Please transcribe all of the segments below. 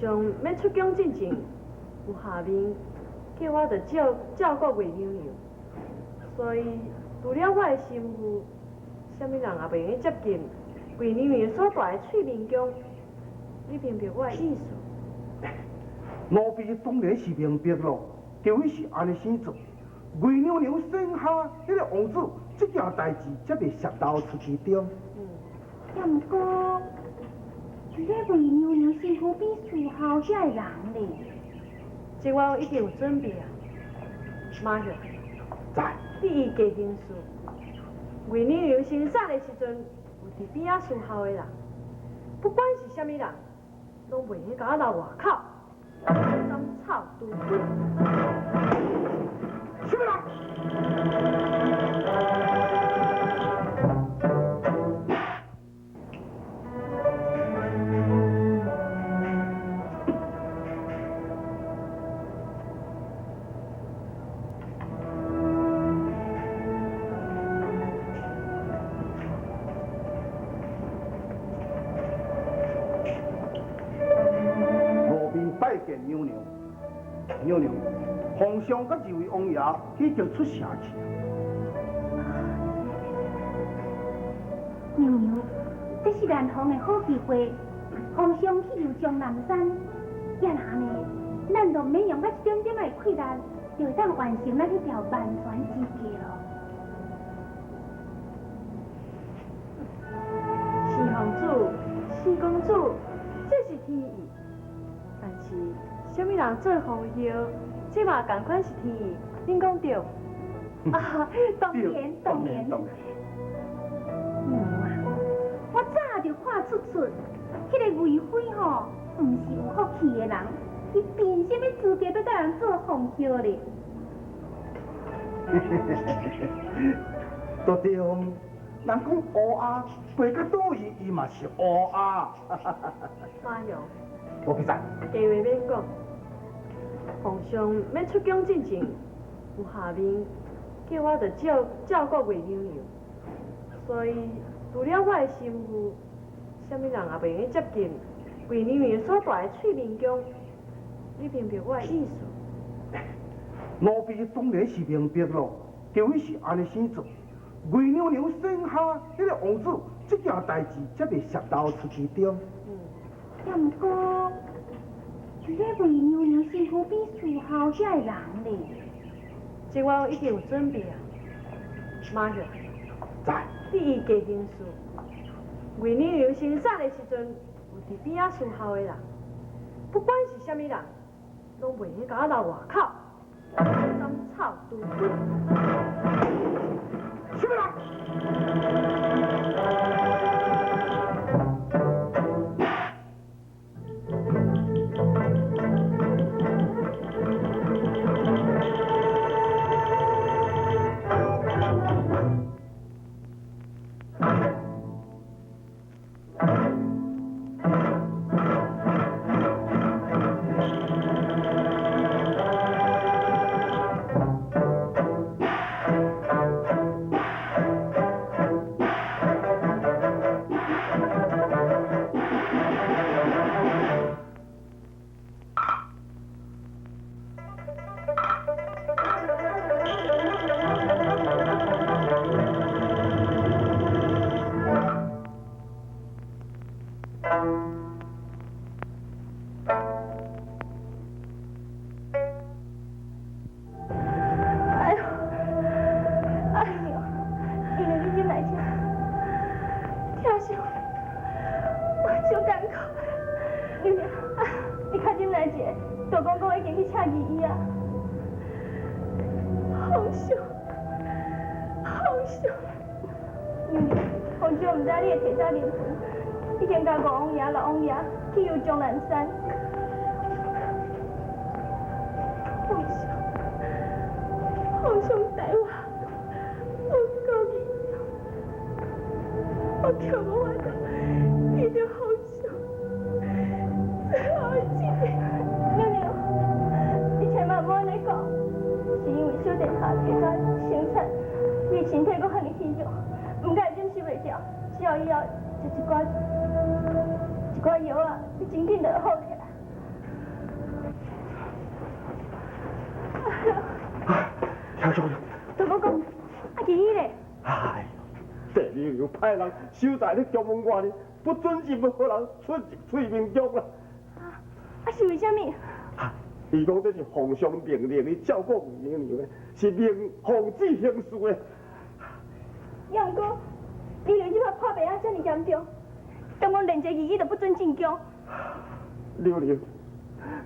上欲出宮進前，有下命叫我著照照顧魏娘娘，所以除了我的心腹，啥物人也袂用得接近魏娘娘所蹛的翠明宮。你明白我的意思？奴婢當然是明白咯，就伊是按呢生做。魏娘娘生下彼个王子，這件代誌才袂泄露出其中。也毋過，佇咧魏娘娘身軀邊伺候遐个人咧，這我已經有準備啊。馬雄，在。你依家行事，魏娘娘生產的時陣，有佇邊仔伺候的人，不管是啥物人，攏袂用共我留外口，斬草除根。什麼人？奴婢拜見娘娘。娘娘，皇上佮二位王爺已經出城去啊。娘娘，這是難逢的好機會，皇上去遊終南山，也若按呢，咱就毋免用到一點點仔的氣力，就會當完成咱彼條萬全之計囉。四皇子、四公主，這是天意，但是啥物人做皇后，這嘛仝款是天意，恁講對？啊，當然當然。娘啊，我早就看出出，彼个魏妃吼，毋是有福氣的人，伊憑啥物資格欲共人做皇后咧？都對，人講烏鴉飛到佗位，伊嘛是烏鴉。馬雄，奴婢在。假話免講，皇上欲出宮進前，有下命叫我著照照顧魏娘娘，所以除了我的心腹，啥物人也袂用得接近魏娘娘所蹛的翠明宮。你明白我的意思？奴婢當然是明白咯，就伊是按呢生做。魏娘娘生下彼个王子，這件代誌才袂泄露出其中。也毋過，佇咧魏娘娘身軀邊伺候遐个人咧，這我已經有準備啊。馬雄，在。你依家行事，魏娘娘生產的時陣，有佇邊仔伺候的人，不管是啥物人，攏袂用共我留外口，斬草除根。什麼人？哎呦，哎呦，因為你入來遮，疼惜我，我足艱苦。娘娘，你較忍耐一下，杜公公已經去請御醫啊。皇上，皇上，娘娘，皇上毋知你會提早臨盆，已經共五王爺、六王爺去遊終南山。皇上，皇上待我，我夠義重，我卻無法度見著皇上最後一面。娘娘，你千萬莫按呢講，是因為小殿下提早生產，你身體閣遐爾虛弱，毋敢忍受袂著，只要以後食一寡一寡藥仔，你真緊就會好起來。公。大公公，啊，其伊咧？哎呦，帝娘娘派人守在咧宫門外呢，不准任何人出入翠明宮啦。啊，是為啥物？伊講這是皇上命令你照顧娘娘的，是命奉旨行事的。也毋過，娘娘這擺破病啊，遮爾嚴重，敢講連一個御醫都不准進宮。娘娘，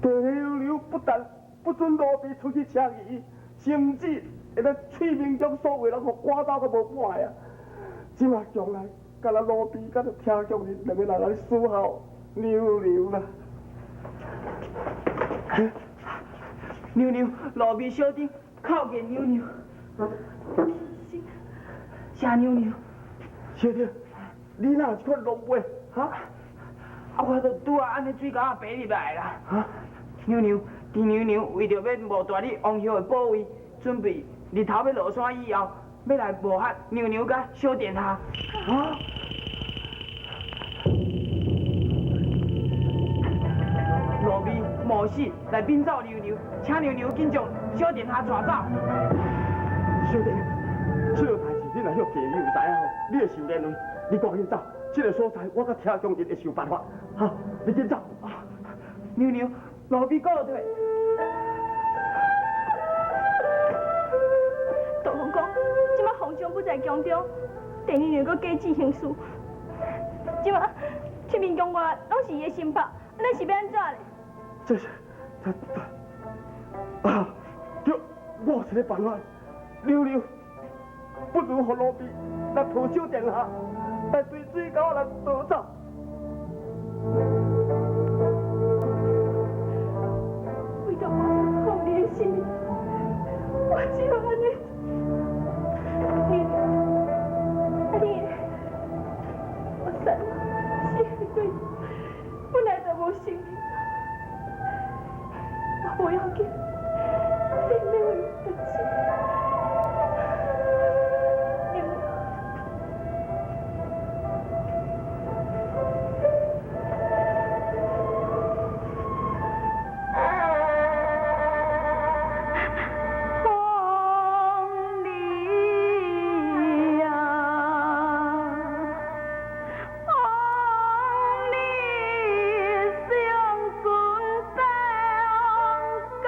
帝娘娘不但不准奴婢出去請御醫，甚至會咱翠明宮所有人予趕走閣無半個啊！這馬宮內，敢若奴婢佮著聽宮人兩個人來伺候娘娘啦。娘娘，奴婢小弟叩見娘娘。謝娘娘。小弟，你哪有這款狼狽？哈？啊，我就拄仔按呢水溝仔爬入來啦。哈？娘娘，鄭娘娘為著欲冒大你王后的寶位，準備日頭欲落山以後，欲來謀殺娘娘佮小殿下。啊？奴婢冒死來稟奏娘娘，請娘娘緊將小殿下帶走。小弟，這個代誌你若許假你有知影吼，你會受連累。你趕緊走，這個所在我佮聽宮人會想辦法。哈，你緊走。娘娘，奴婢告退。大公公，這擺皇上不在宮中，帝娘娘閣假旨行事，這擺翠明宮外攏是伊的心腹，咱是欲按怎咧？這是，他他啊，對，我有一個辦法，娘娘，不如予奴婢來抱小殿下，來對水溝來逃走。為著保全皇帝的性命，我只好按呢做。娘娘，啊你，我三四個月本來就無性命。我無要緊，你免為我擔心。娘娘。鳳梨呀，鳳梨上船到港。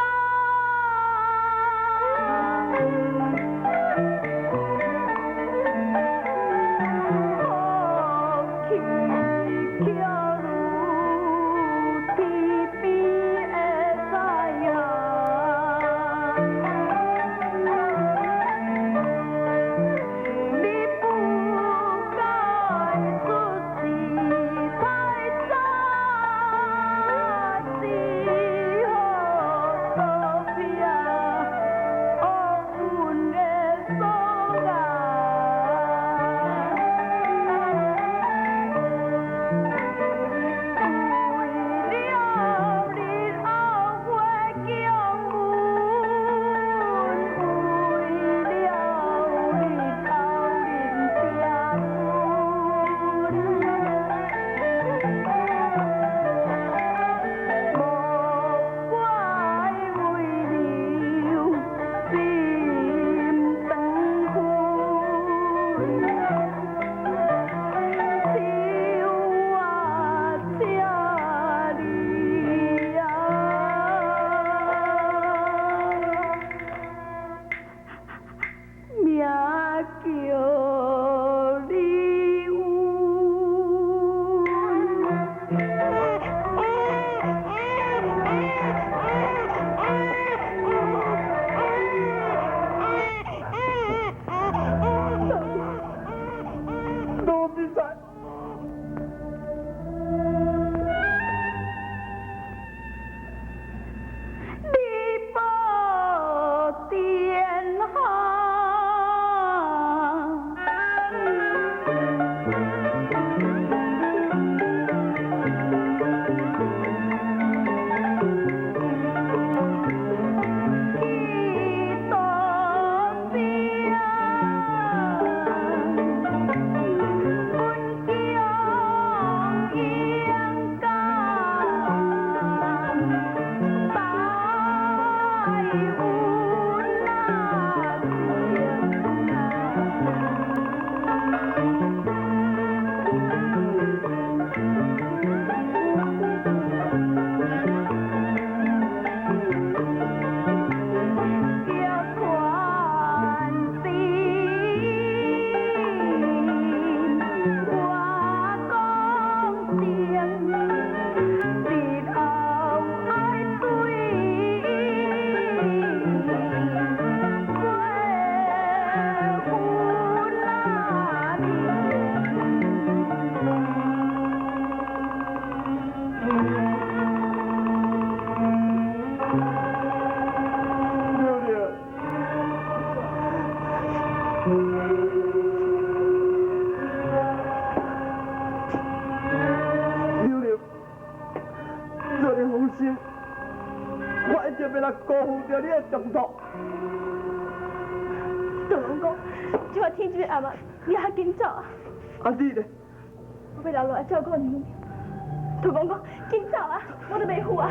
心，我一定袂來辜負著你的重託。大王公，這擺天這欲暗啊，你較緊走啊！啊你咧？我欲留落來照顧娘娘。土公公，緊走啊！我都袂赴啊！